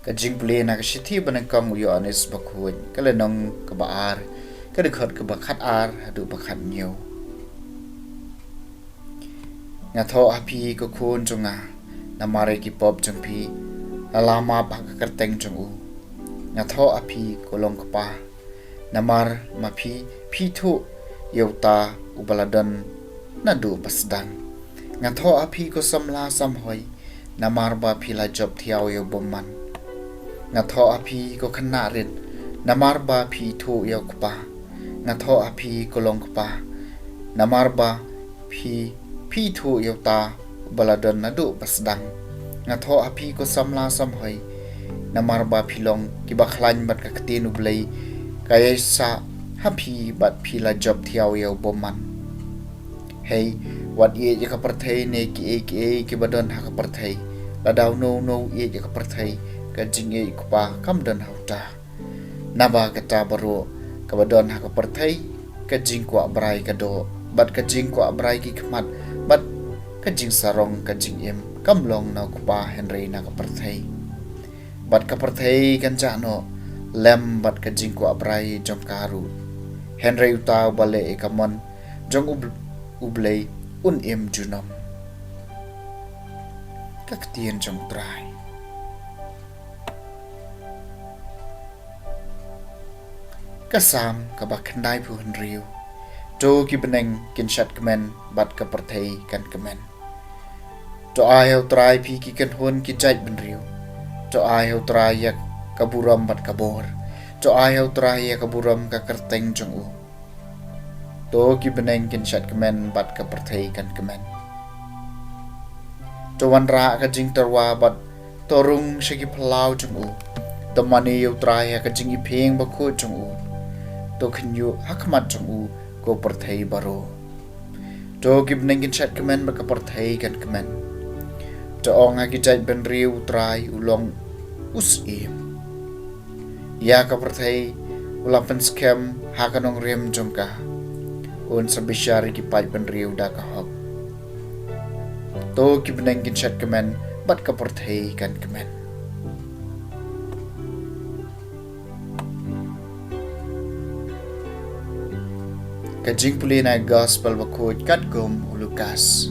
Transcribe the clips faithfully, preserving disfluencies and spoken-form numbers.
Ka jingpule na ka shithi ba nyngkong u Ïoannis Bakhuid, ka lynnong kaba ar, ka dkhot kaba khatar haduh ba khathynñiew. Nga thoh ha phi ko khun jong nga, namar ïa ki pop jong phi, la lah map ha ka kyrteng jong u. Nga thoh ha phi ko long kpa, namar ma phi, phi thuh ïa uta uba la don naduh ba sdang. Nga thoh ha phi ko samla samhoi, namar ba phi la jop thiaw ïa u bymman. Nga thoh ha phi ko khynnah rit, namar ba phi thuh ïa u kpa. Nga thoh ha phi ko long kpa, namar ba phi, phi thuh ïa uta uba la don naduh ba sdang. Nga thoh ha phi ko samla samhoi, namar ba phi long kiba khlaiñ bad ka ktien U Blei ka ïaisah ha phi bad phi la jop thiaw ïa u bymman. Hei, wat ïeit ïa ka pyrthei ne kiei kiei kiba don ha ka pyrthei. Lada uno uno u ïeit ïa ka pyrthei, ka jingïeit u Kpa kam don ha uta. Naba kata baroh kaba don ha ka pyrthei, ka jingkwah brai ka doh, bad ka jingkwah brai ki khmat, bad ka jingsarong ka jingim, kam long na u Kpa hynrei na ka pyrthei. Bad ka pyrthei kan jah noh lem bad ka jingkwah brai jong ka ruh. Hynrei uta uba leh ïa ka mon jong U Bl-, U Blei un im junom. Ka ktien jong U Trai. Ka Salm kaba khyndaiphew hynriew. To ki bneng kin shad kmen bad ka pyrthei kan kmen. To ai ha U Trai phi ki kynhun ki jaid bynriew. To ai ha U Trai ïa ka burom bad ka bor. To ai ha U Trai ïa ka burom ka kyrteng jong u. To ki bneng kin shad kmen bad ka pyrthei kan kmen. To wanrah ka jingtyrwa bad to rung sha ki phyllaw jong u. To mane ïa U Trai ha ka jingiphieng bakhuid jong u. To khynñiuh ha khmat jong u ko pyrthei baroh. To ki bneng kin shad kmen bad ka pyrthei kan kmen. To ong ha ki jaid bynriew, U Trai u long u syiem. Ïa ka pyrthei u la pynskhem ha ka nongrim jong ka. Un sa bishar ïa ki paid bynriew da ka hok. To ki bneng kin shad kmen bad ka pyrthei kan kmen. Ka jingpule na ka Gospel bakhuid katkum u Lukas.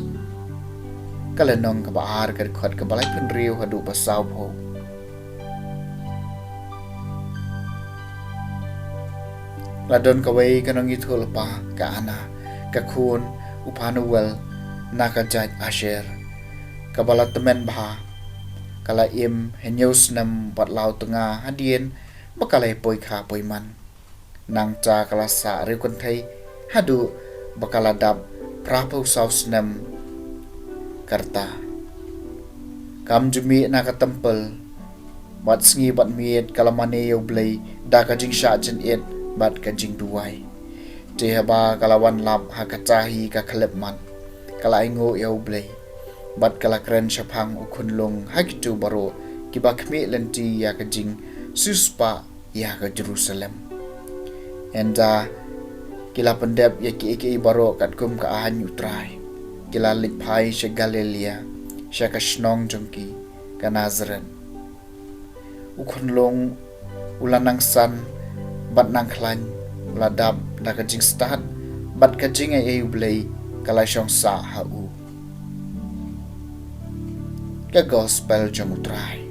Ka lynnong kaba ar, ka dkhot kaba laiphew hynriew haduh ba sawphew. La don kawei ka nongïathuhlypa ka Anna, ka khun u Phanuel, na ka jaid Asher, kaba la tymmen bha, ka la im hynñiew snem bad law tnga hadien ba ka la ïa poi kha poi man. Nangta ka la sah riewkynthei haduh ba ka la dap phraphew saw snem ka rta. Kam ju mih na ka templ, bad sngi bad miet ka la mane ïa U Blei da ka jingshah jynit bad ka jingduwai. Te haba ka la wan lap ha kata hi ka khyllipmat, ka la ainguh ïa U Blei, bad ka la kren shaphang u khunlung ha kito baroh kiba khmih lynti ïa ka jingsiewspah ïa ka Jerusalem. Ynda ki la pyndep ïa kiei kiei baroh katkum ka aiñ U Trai, ki la leit phai sha Galilaïa, sha ka shnong jong ki, ka Nasareth. U khunlung u la nang san bad nang khlaiñ, u la dap da ka jingstad, bad ka jingai ei U Blei ka la shong sah ha u. Ka Gospel jong U Trai.